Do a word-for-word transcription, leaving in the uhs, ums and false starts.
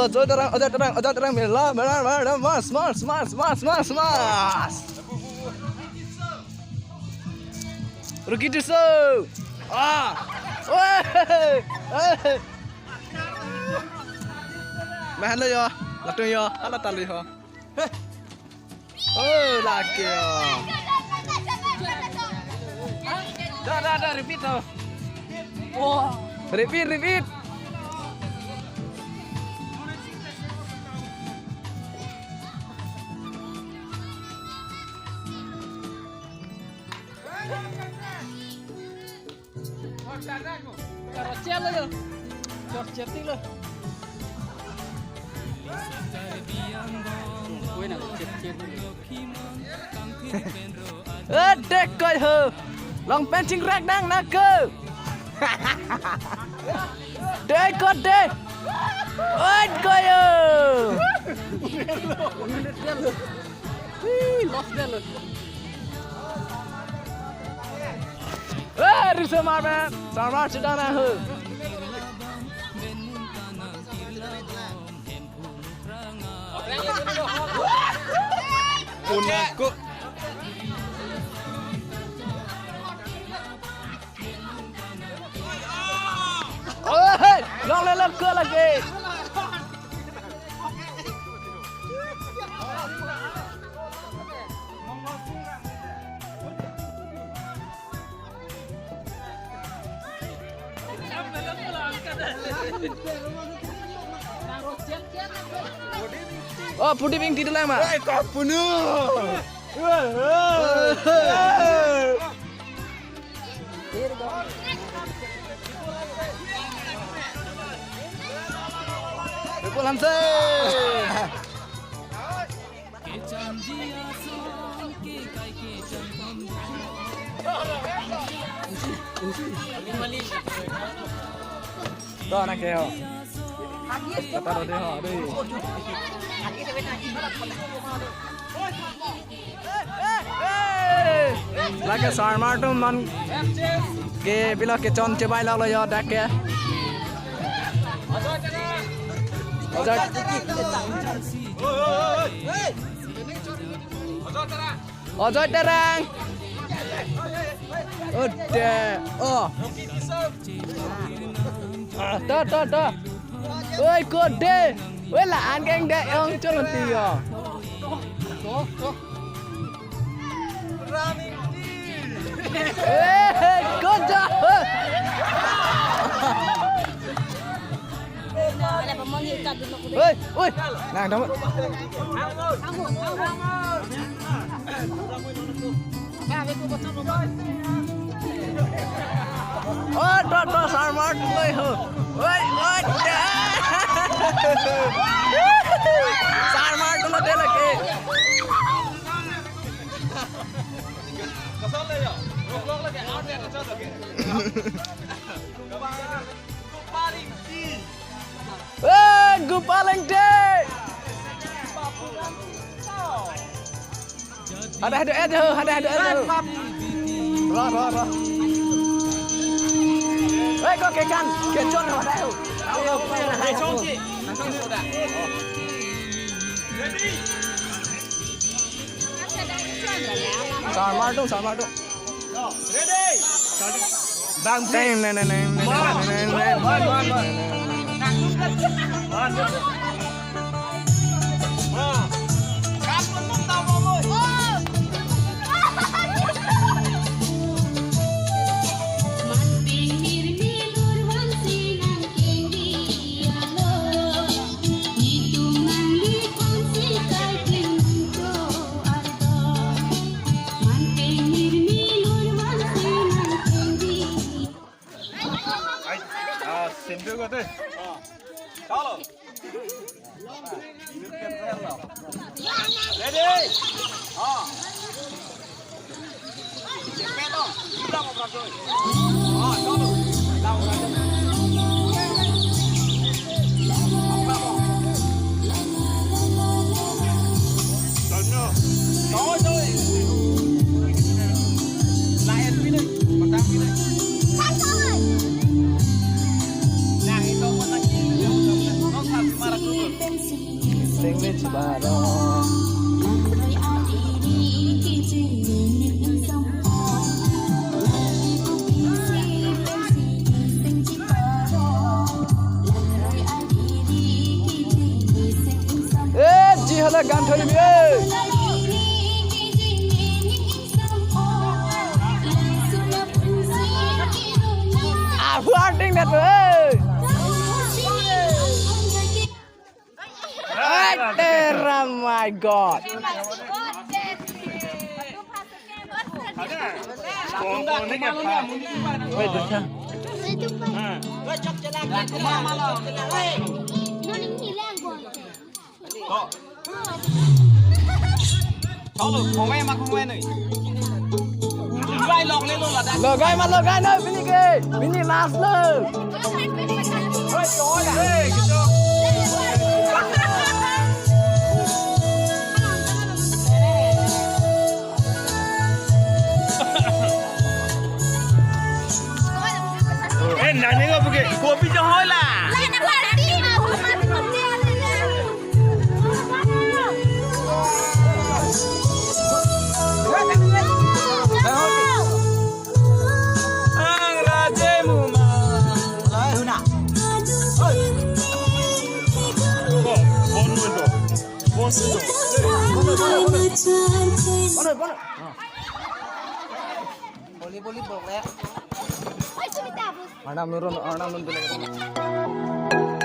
Ajoy Terang, Ajoy Terang, Ajoy Terang, mela, mela, mela, mas, mas, mas. Ruki Tisso. Ah. Weh. Weh. Mahan lo yo, latung yo, hala tali ho. Heh. Oh, lagi yo. Da, da, da, repeat to. Repeat, repeat. Karo chet lo yo. Karo chet lo. Wena chet chet. Eh, dek koi ho. Long pen chingrak nang na ko. Dek ko dek. Oi koi ho. Ih, lost dia lo. Eh, Riso Marmen, Sarmar sudah nahu. Punako. Oh, hey, long lelok ko lagi. Oh, pudi bing tidur lang, Mak. Eh, kok punu? Vipul Hanse. To, anak ke ho. Kata rode ho, aduh. Lake Sarmar atum non ke bilo kechon chebai lok lo yo dak ke. Ajoy. Ajoy Terang. Ode. Oh. Ah, to, to, to. Oi, ko de. Oi, la an keng de ong cholon ti yo. Eh, ko ja. Oi, oi. Nang dong. Oh, to, to, Sarmar atum lo ho. Oi, oi. Sarmar atum lo de lagi. Eh, Gopal Engti. Ada, ada, ada, ada, ada, ada. Ro, ro, ro. Eh, ko kekan, kechon ada ho. Ayo, ayo, ayo. Sarmar atum, Sarmar atum. Ready? Bang, neng, neng, neng, neng, neng, neng, neng, neng. Ai, ah, simple ko te. Chalo. Ready? Ah. Gan thori mi, eh. Ah, who acting that way? Ay, tera, my God. Chalo, khongvai ma khongvai noi. Khongvai lok le lo ladak. Logai ma logai noi, pini ke. Pini last lo. Eh, nani ko buke kopi jo hola. Ang raje muma. Lai huna. Bon, bon, bon. Bon, bon. Bon, bon, bon. Boli, boli, bok le. Arnam nurun, Arnam nurun.